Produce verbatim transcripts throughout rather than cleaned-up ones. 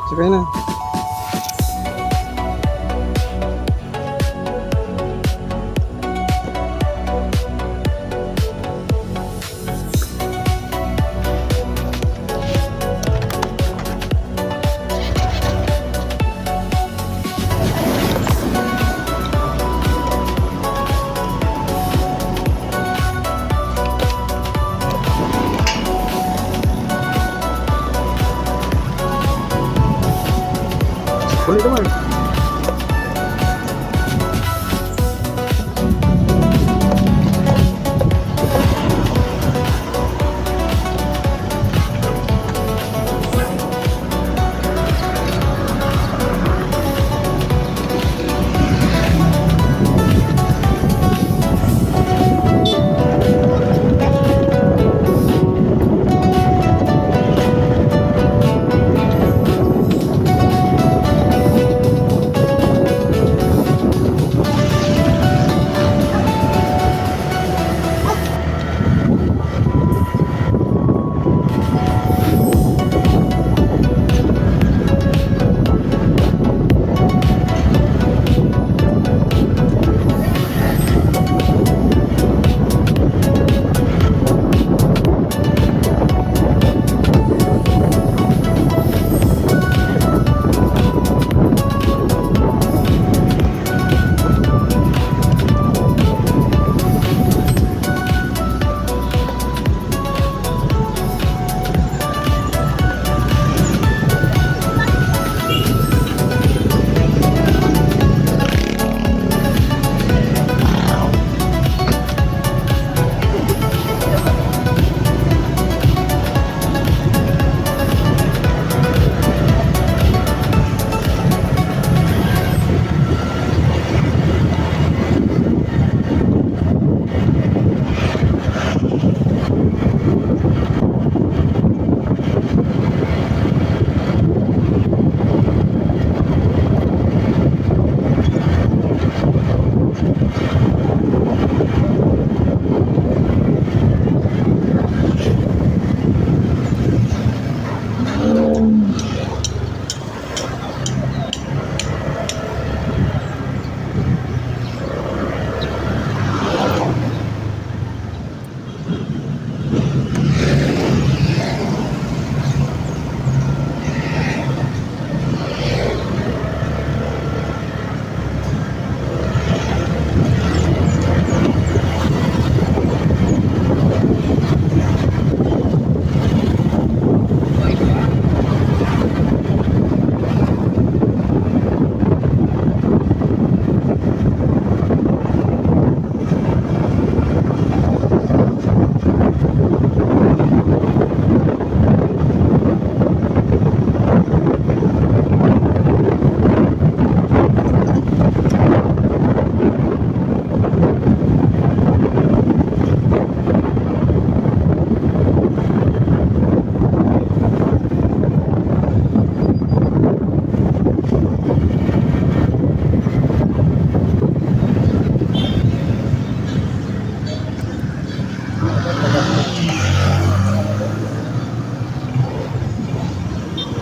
Sakay na. Kulit naman.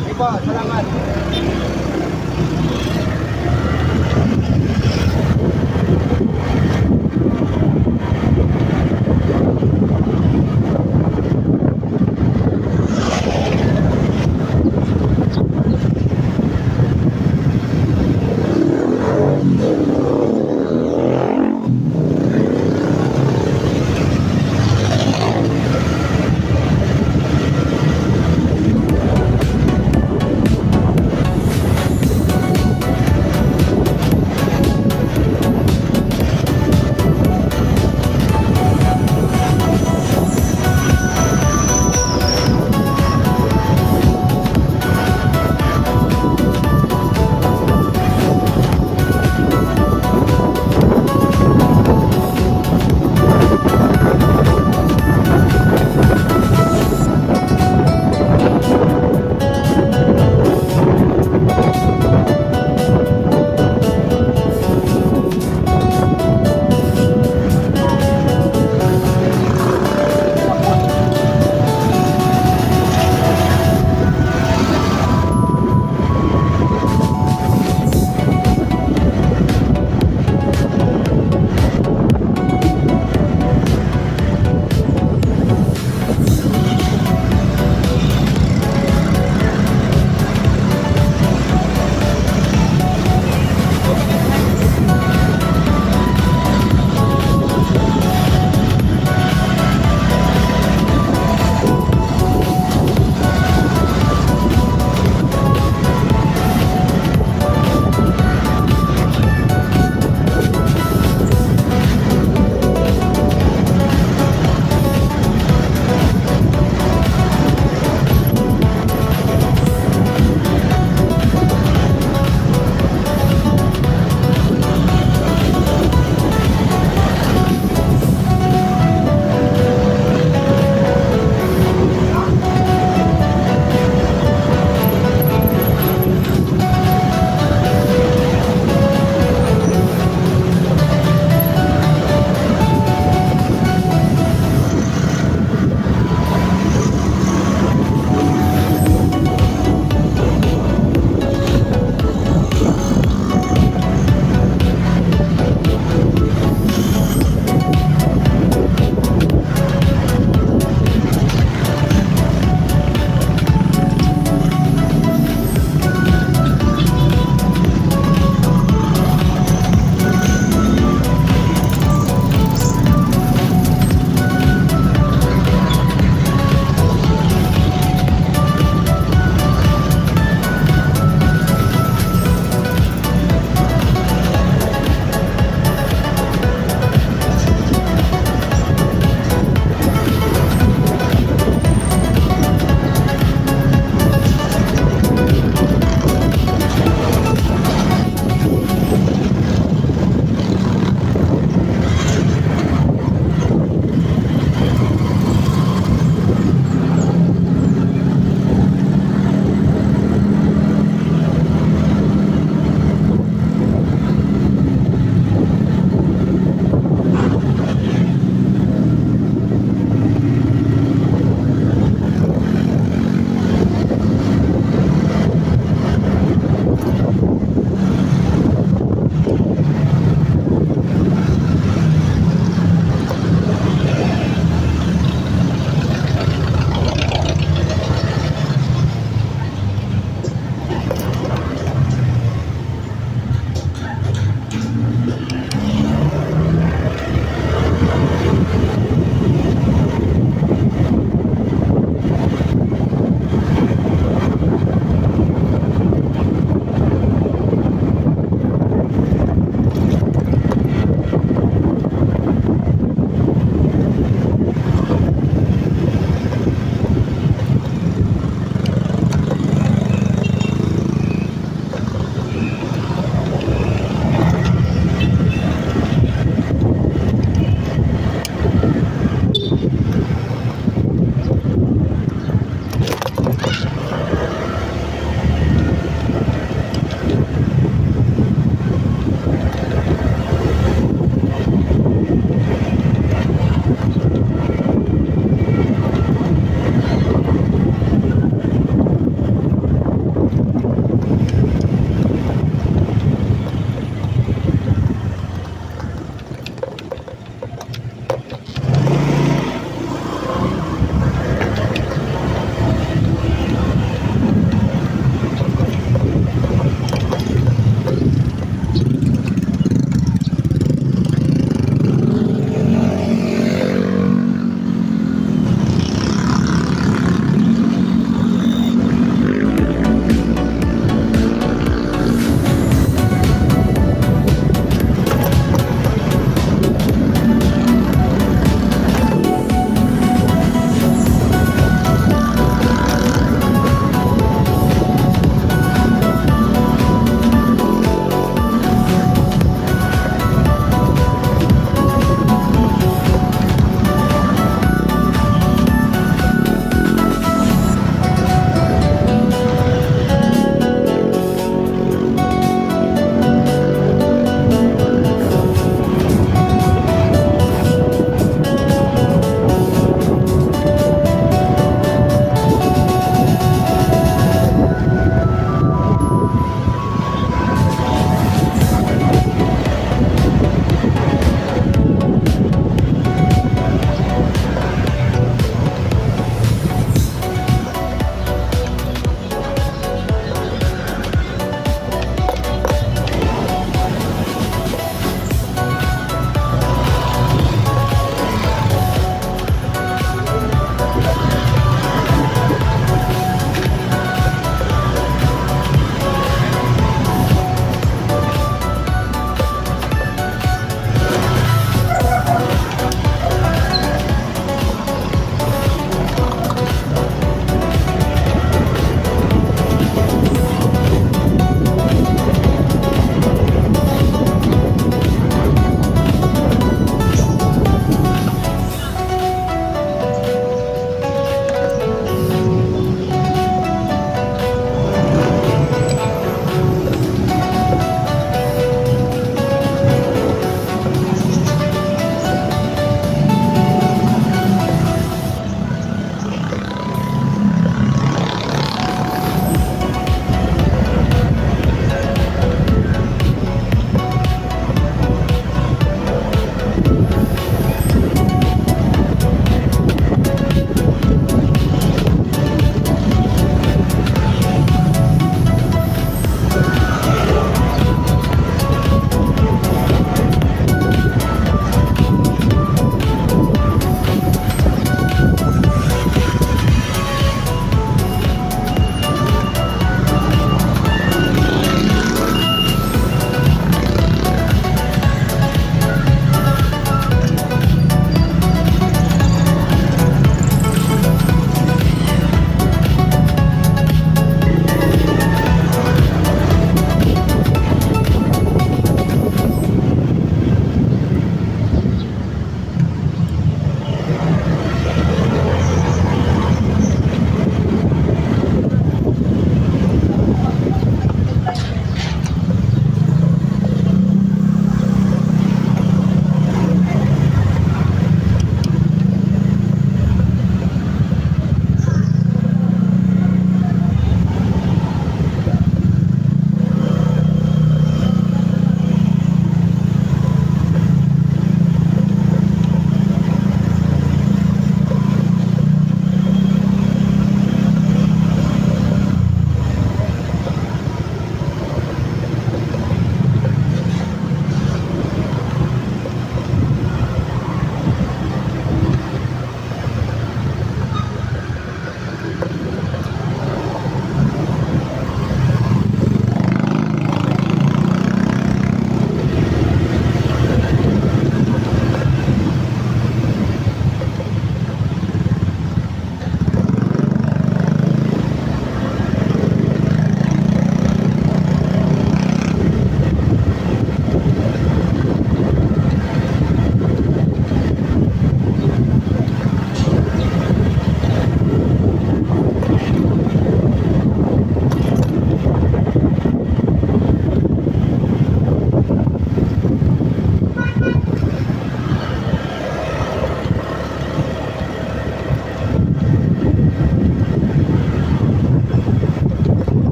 Sige po, salamat.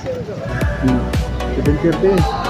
Hmm. Seven thirty.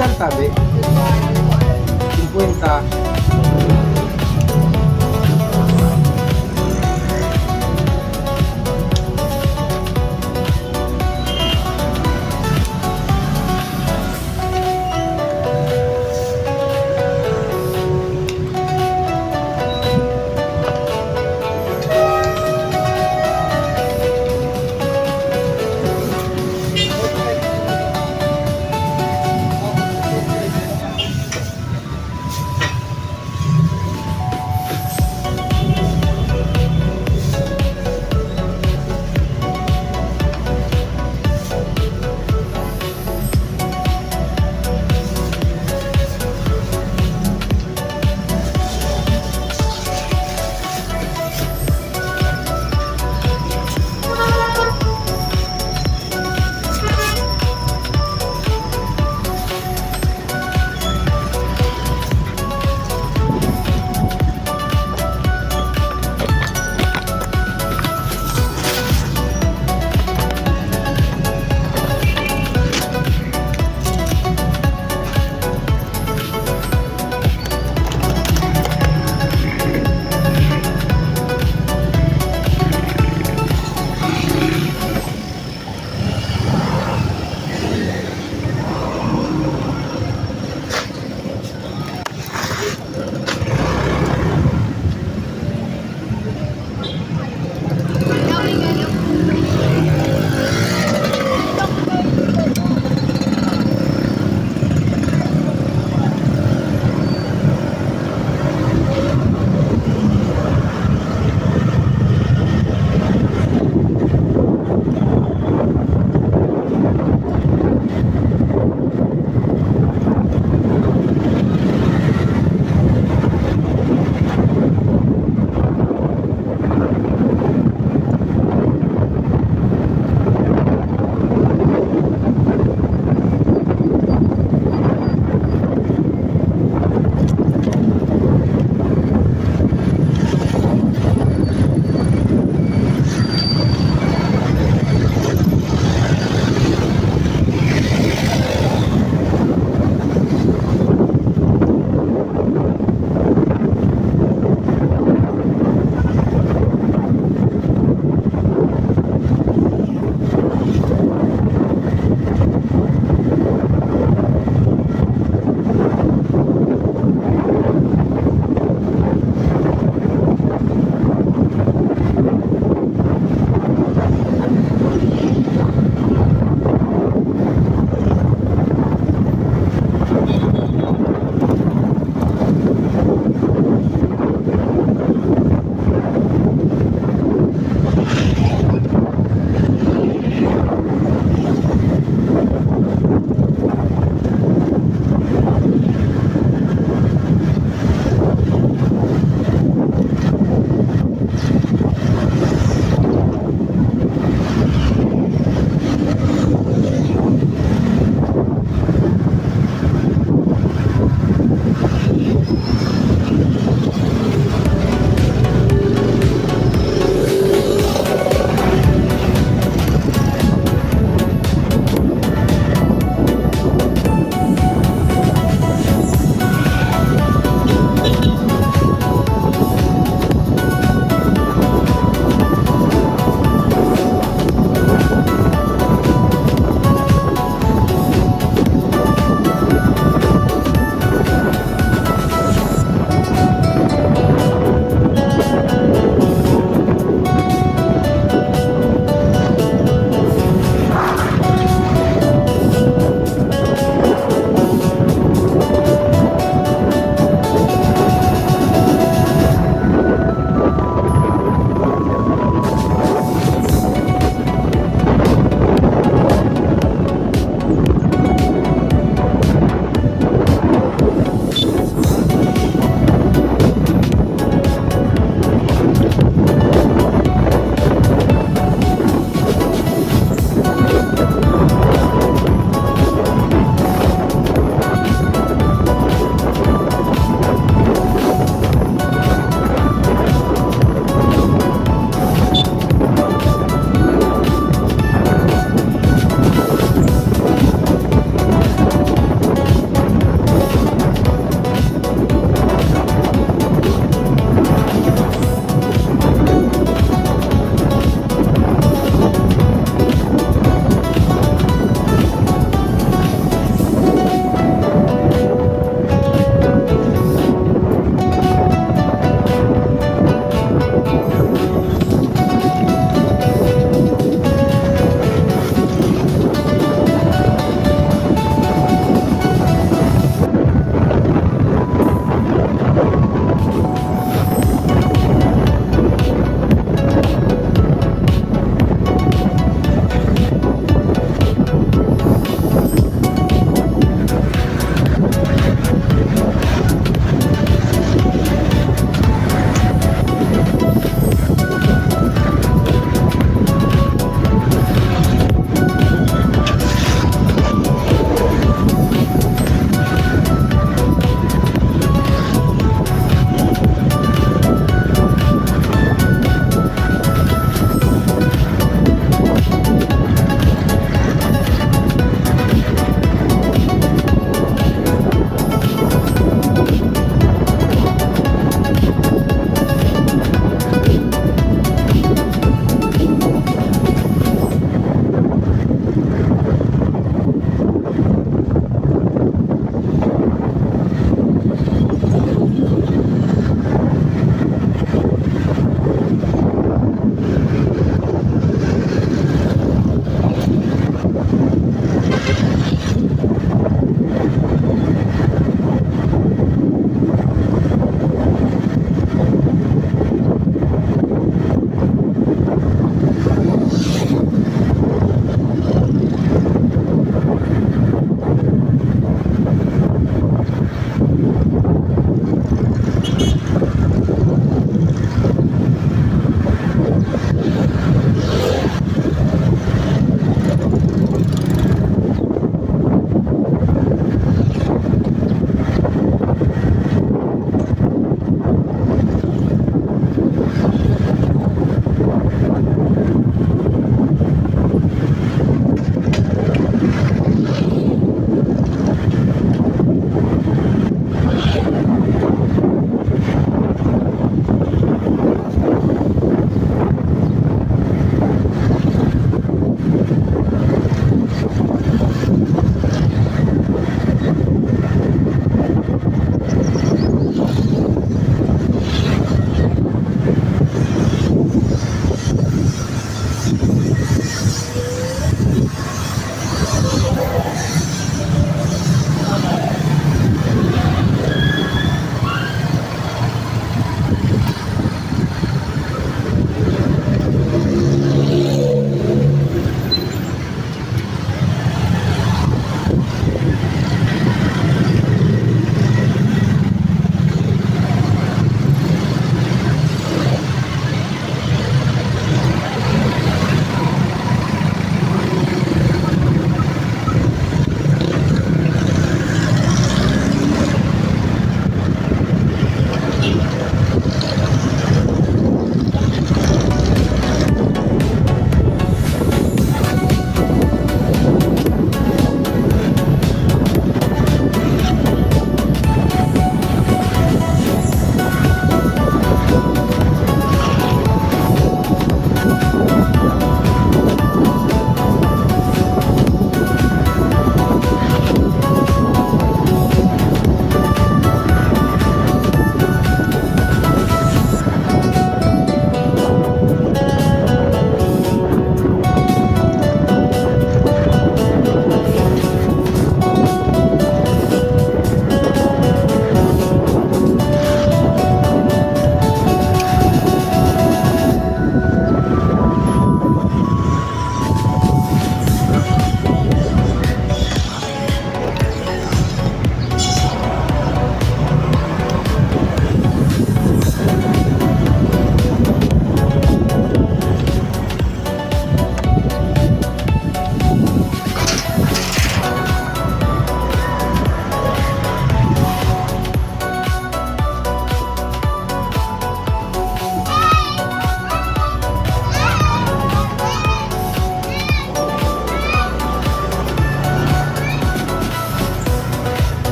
Tabi. Singkwenta.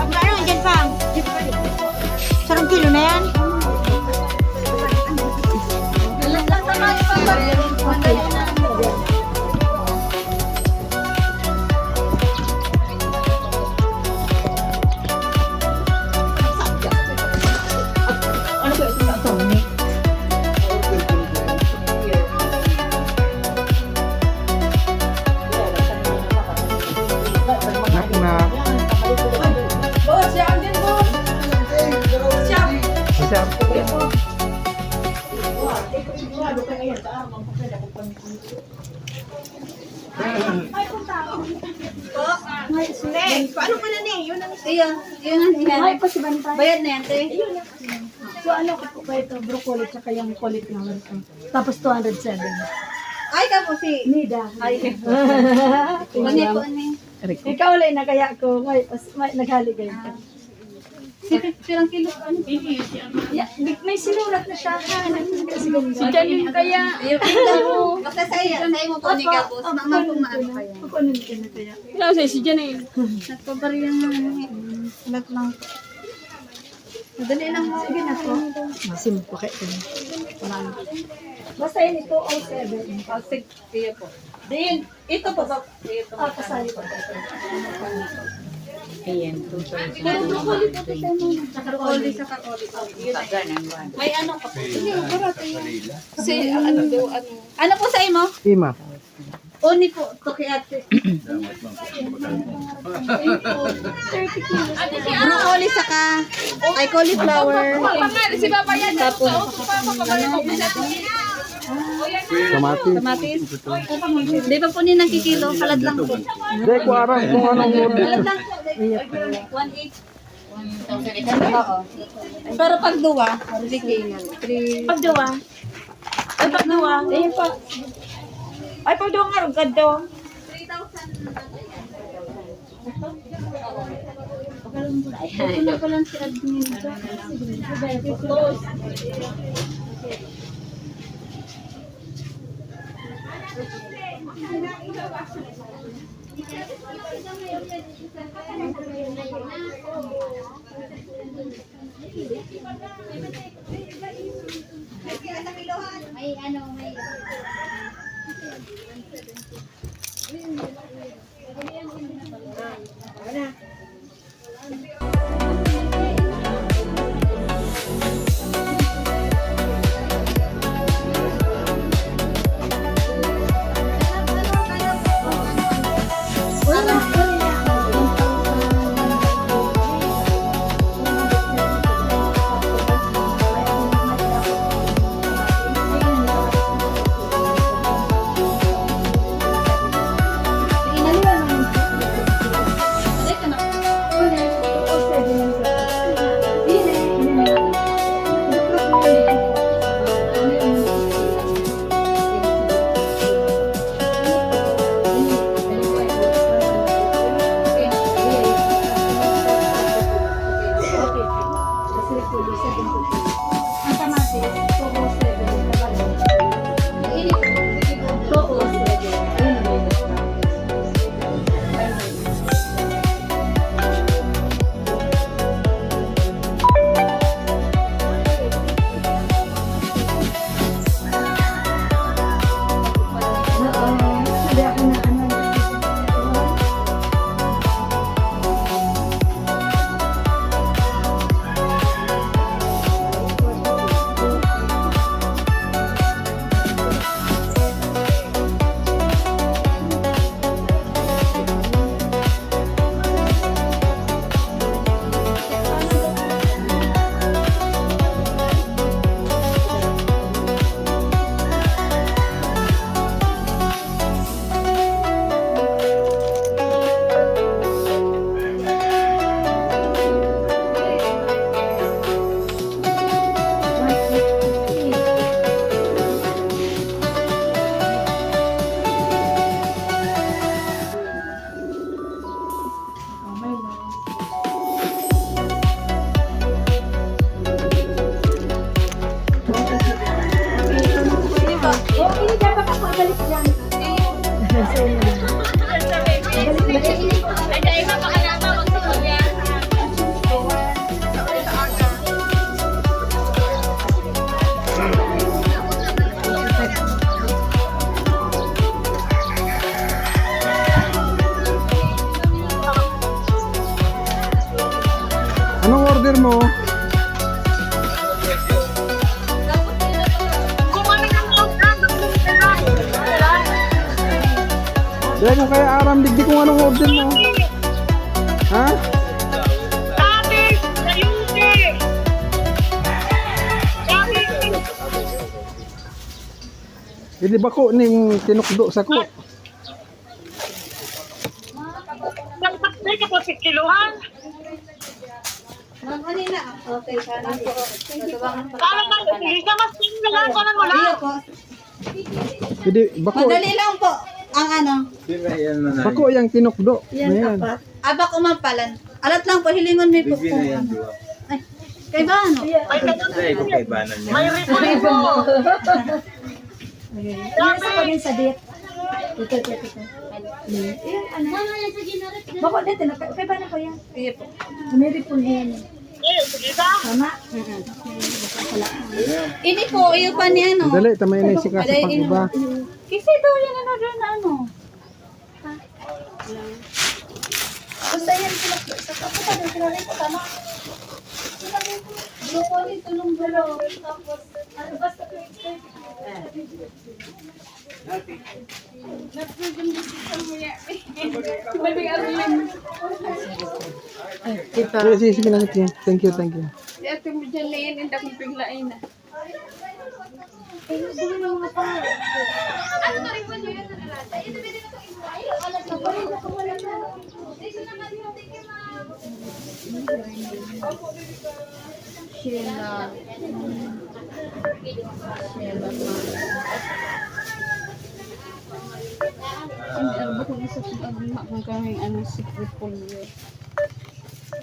Magkano yan, Pang? Sarong kilo na yan? Nak, nak. Boss, siya ang din, boss. Siya. Siya. Paano pala ni? Yun ang Iya, yun ang iya. Ay, pa si Bantay. Bayad na yan, te. So, ano ko po ba ito? Broccoli tsaka yung cauliflower ko. Tapos two hundred seven. Ay, ka po si Nida. Ay, Hindi po, ni. Ikaw, Lay, nagaya ko. May, may, naghaligay ka. Si, pirang kilo, ano? Ya, may, may sinulat na siya. Si Janine kaya. Ayun. Basta sa iya, sa imo po ni Gabos. Mama po, maano kaya? Kukunin ko na kaya. Wala siya, si Janine. Nagpabarya nga, ano, eh. Ulat lang po. Madali lang mo. Sige na po. Masim po kayo. Basta yun, two oh seven. Oh, sige, sige po. Then, ito po, ba? Ito po. Ah, kasali po. Ayan, two thousand. Pero broccoli po, tita mo. Broccoli, saka cauliflower. Yun na yun. May ano ka po? Hindi, barato yun. Kasi, ano po, ano? Ano po sa imo? Ima. Oni po, to kay ate. Broccoli saka, ay, cauliflower. Tapos, Kamatis. Kamatis. Di pa po ni nagkikilo, halad lang po. Hindi ko aram kung anong order. Halad lang po. One eight. Oo. Pero pag duwa, sige. Three. Pag duwa. Ay, pag duwa. Ayun pa. Ay, pag duwa nga, rugad daw. Ito na pala si admin. May ano, may Mo. Dahil mo kaya aram, digdi kung anong order mo. Ha? Hindi ba ko ning tinukdo sa ko? May kapos kiluhan. Ma'am, ano na? Okay, sana po. Thank you po. Sana lang, sige ka, mas tingin na lang, kunan mo lang. Iyo po. Hindi, bako. Madali lang po. Ang ano? Bako yang tinukdo. Yan, apat. Ah, bako, ma'am, palan. Alat lang po, hilingon mi po kung ano. Ay, kay ba, ano? Ay, kay ba, ano? May reply po. Okay. Yan sa pagin sa date. Ito, ito, ito. Yan, ano? Bako, dito, nagka-, kay ba na ko yan? Sige po. May repolyo yan eh. Eh, sige ba? Tama? Mm-mm. Ini po, iyo pa ni ano. Dali, tamay na si Kasa pag iba. Kasi daw yan, ano, doon na ano. Basta yan, sila, sa kaputan, yung sinabi ko, tama. Sinabi ko, gusto ko ni tulong dalawa, tapos, ano, basta, Sige, sige, sige lang, sige. Thank you, thank you. Sheila. Sheila pa. Ang erbo kong isa kong agma, kung kaming ano, si Repolyo.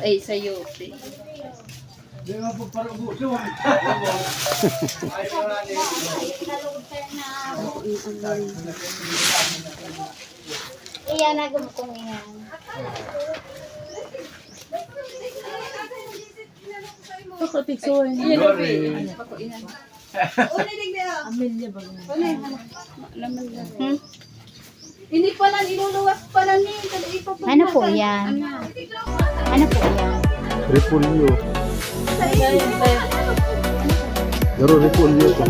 Ay, sa U P. Di ba, pagparugo, suwan? Iyan na gumukong iyan. Pakapigsuhan. Iyan na, Pako, iyan. Amelia ba? Ano yan? Laman lang. Hmm? Ini pala, niluluwas pala ni, kada ipapunta. Ano po yan? Ano? Ano po yan? Repolyo. Pero repolyo to.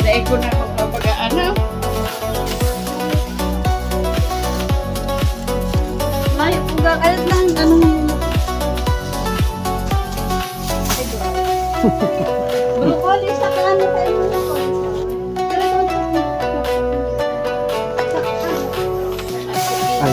Dai ko na magpapagaano. Layo po ga-, ayos lang, ano. Broccoli sa kaano sa inyo na po. Ay.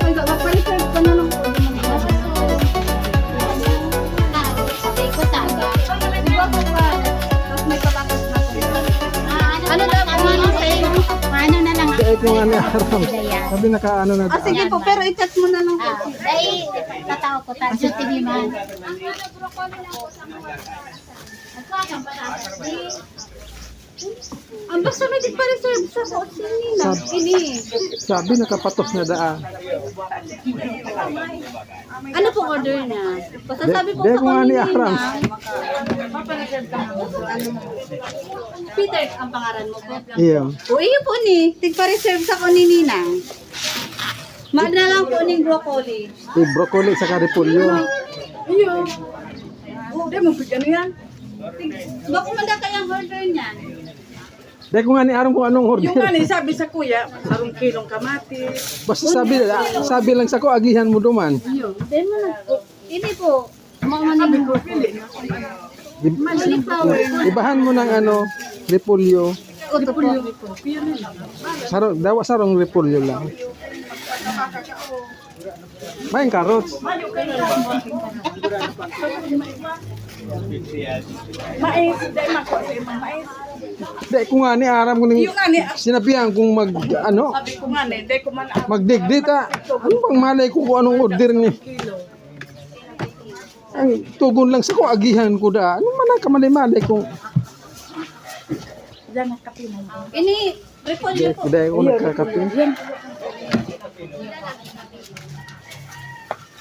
Magpa-reserve ka na lang po. Di ba po ba? Tapos may palatas na po. Ano daw po, ano sa inyo? Ano na lang ako? Kaya ko nga ni Aram. Sabi, nakaano na. Ah, sige po, pero i-chat mo na lang po. Ah, ay, tatao ko, tayo tiniman. Ang basta may tigpa-reserve sa ko, sini na. Sab-, ini. Sabi, nakapatos na daan. Ano pong order niya? Basta sabi po sa ko ni Ninang. Peter ang pangaran mo po? Iyo. O, iyo po ni. Tigpa-reserve sa ko ni Ninang. Maad na lang po ning broccoli. Yung broccoli sa repolyo. Iyo. O, di mo bigyan yan. Bako man na kayang order niyan. Di ko nga ni aram kung anong order. Yung nga ni, sabi sa kuya, sarong kilong kamatis. Basta sabi, sabi lang sa ko, agihan mo duman. Iyo. Di mo na. Ini po, mga maning. Ib-, ibahan mo ng ano, repolyo. Repolyo. Sarong, dawa sarong repolyo lang. May carrots. Mais, dai mako sa imong mais. Di ko nga ni aram kung ning. Yung nga ni, ah, sinabihan kong mag, ano, sabi ko nga ni, di ko man, ah, magdigdi ta. Ano bang malay ko kung anong order niya? Ang tugon lang sa ko, agihan ko da. Ano man ang kamali-mali kung. Diyan ang kape mo. Ini, repolyo po. Hindi, hindi ako nagkakape. Yan.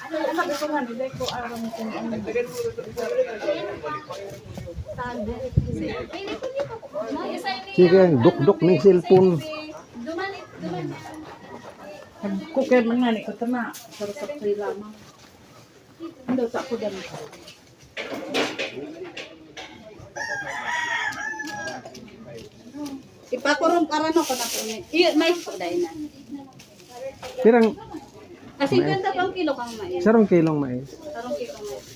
Ano, sabi ko nga, hindi ko alam kung ano. Sige, ang dukdok ng cellphone. Nag-cooker man nga, ni ko tama. Para sa kay lamang. Ano sa ako dyan? Ipakurong karano ko na po niya. Iyo, mais po, dahil na. Pirang. Ah, singkwenta po ang kilo kang mais. Sarong kilong mais. Sarong kilo mais.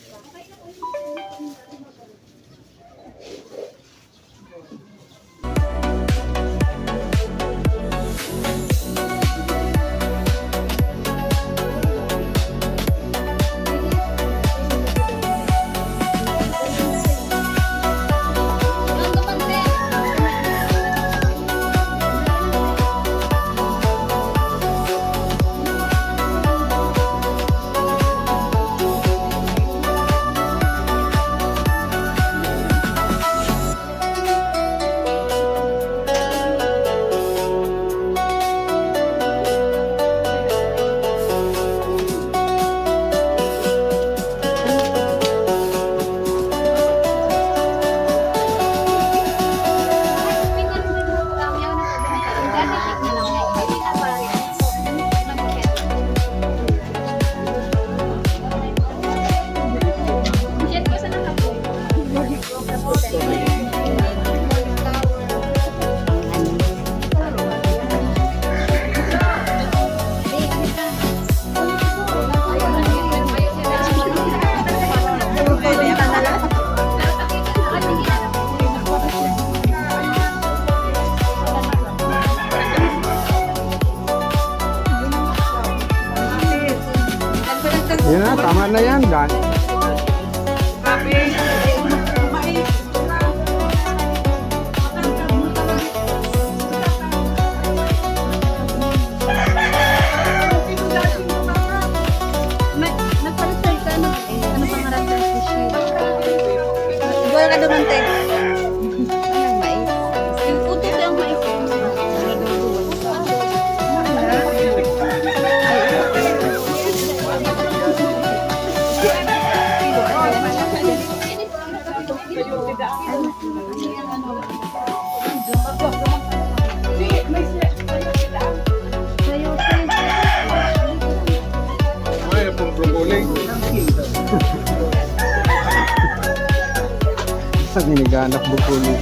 Yan na, tama na yan, Dan. Nagpareserve ka, ano? Ano pangaran sa sushi? Igual ka naman, te. Anong mais? Yung puto yung mais. Ay, pong broccoli. Ang hiniganap broccoli.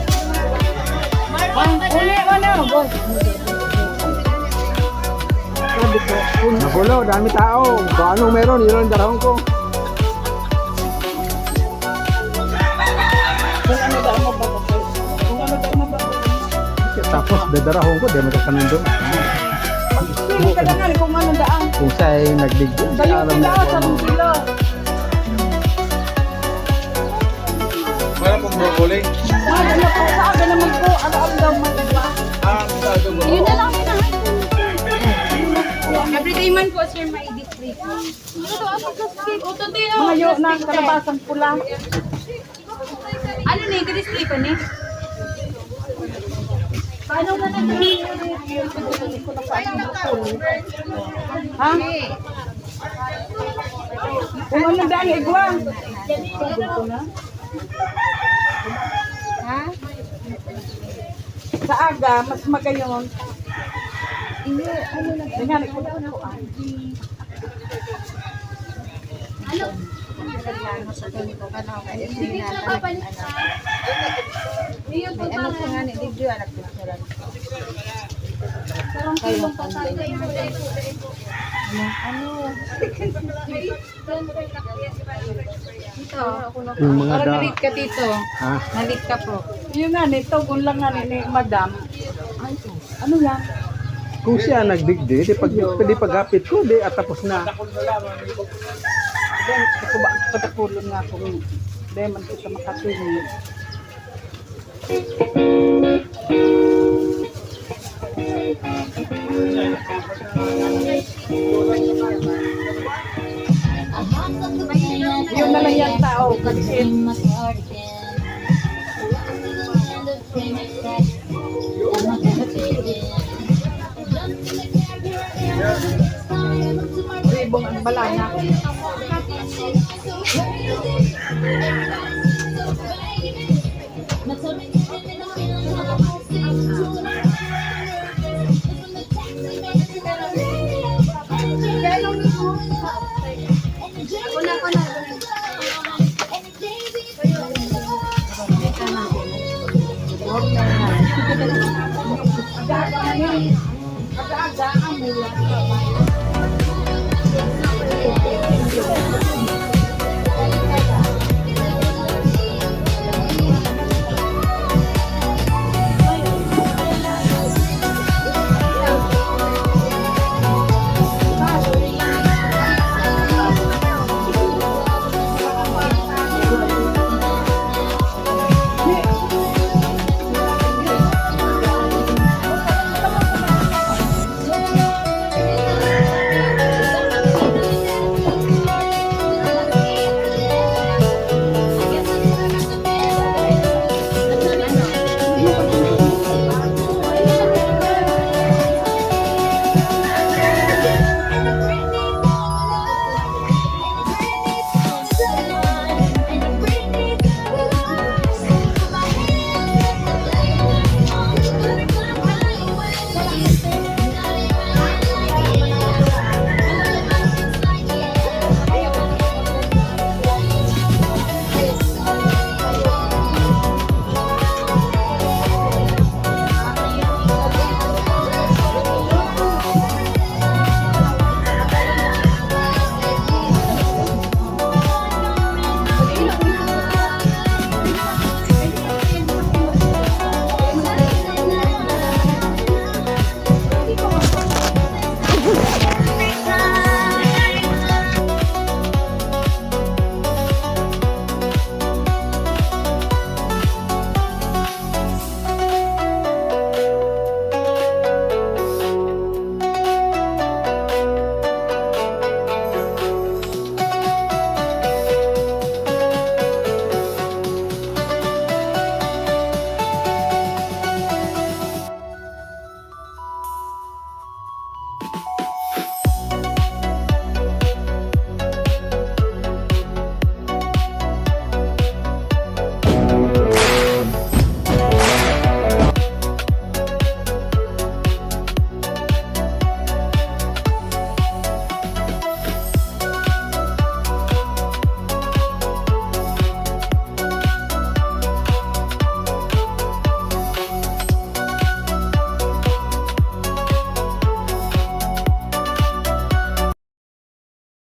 Uli mo na, boss. Sabi ko, magulo, dami tao. Kung anong meron, yun ang darahon ko. Kung ano ba ang mababa? Kung ano ba ang mababa? Tapos, dadarahon ko, di magkakanundo. Hindi ka na nga kung anong daan. Kung sa'y nagdigdig, Sa'yo, alam mo pinaasan kung mo ano. Sila. Para pong broccoli. Ay, ano po, sa akin naman po, ano ang daw man ba? Ah, sa akin po. Yun na lang, yun na. Everyday man po, sir, may deep free po. Ito, ito, ito, ito, ito, ito, Mga yun na, ito, kalabasang pula. Ano ni? Crispy pa ni? Paano na lang? Ha? Kung ano ba ang igwa? Ha? Sa aga, mas magayon. Hindi, ano lang. Tingnan ko lang po, ah. Ano? Ano sa tingin ko, ano, kaya hindi na lang, ano. May ano pa nga ni, video, anak ko, sila. Ano, ano? Dito. Yung mga Parang da- na-late ka dito. Ha? Na-late ka po. Yun nga, nito, gun lang nga ni, ni madam. Ay, ano yan? Kung siya nagdigdi, di pag, di paghapit ko, di at tapos na. Then, ako ba, patakulon nga kung di man kita makatinig. Yun na lang yan tao, kasi Ribong ang balana.